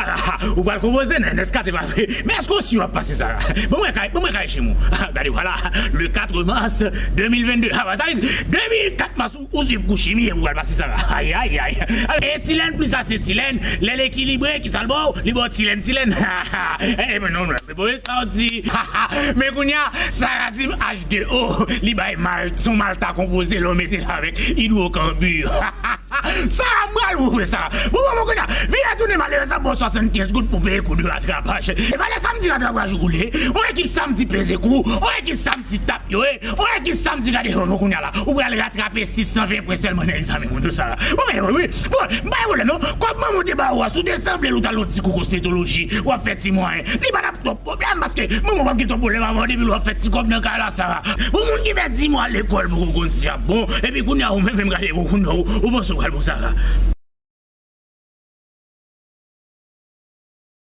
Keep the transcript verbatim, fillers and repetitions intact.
Ah, ou pral konpoze nan N S K, te pa vre. Men èske w si w ap pase sa la? Bon, mwen kay, bon, mwen kay chez moi. Ah, gade, vwala, le quatre mars deux mille vingt-deux. Ah, sa vle di, deux mille quatre mars, ou, ou swiv kou chimye, ou pral pase sa la. Ay, ay, ay. E Tilèn plis asetilèn, lè l ekilibre, ki sa l ba w? Li ba w Tilèn, Tilèn. Eh, men non, non, men bon, sa w di. Men kounye a, Sara di m H deux O, li bay mal, son malta konpoze, lè w mete l avèk idwokarbir. Sa m pral ouvri sa. Bon, bon, bon, kounye a, vin a tounen malerèz an ba w swasannkenz goud pou peye kou de ratrapaj. E pa lè samdi ratrapaj ou boule. On ekip samdi peze kou, on ekip samdi tap yo, e, on ekip samdi gade yo, bon, kounye a la. Ou pral ratrape sis san ven pwen sèlman nan egzamen moun yo sa la. Bon, men, wi, wi. Bon, m pa gen pwoblèm non. Kòb manman w te ba ou a, si w te sanble l ou t al yon ti kou kosmetoloji, w ap fè ti mwayen. Li pa t ap twòp pwoblèm, paske manman w p ap gen twòp pwoblèm avè w depi lè w ap fè ti kòb nan kay la, Sara. Bon, moun ki fè di mwa lekòl poko konn si y ap bon, epi kounye a ou menm, menm gade, bon, kounye a ou, ou panse w pral bon, Sara.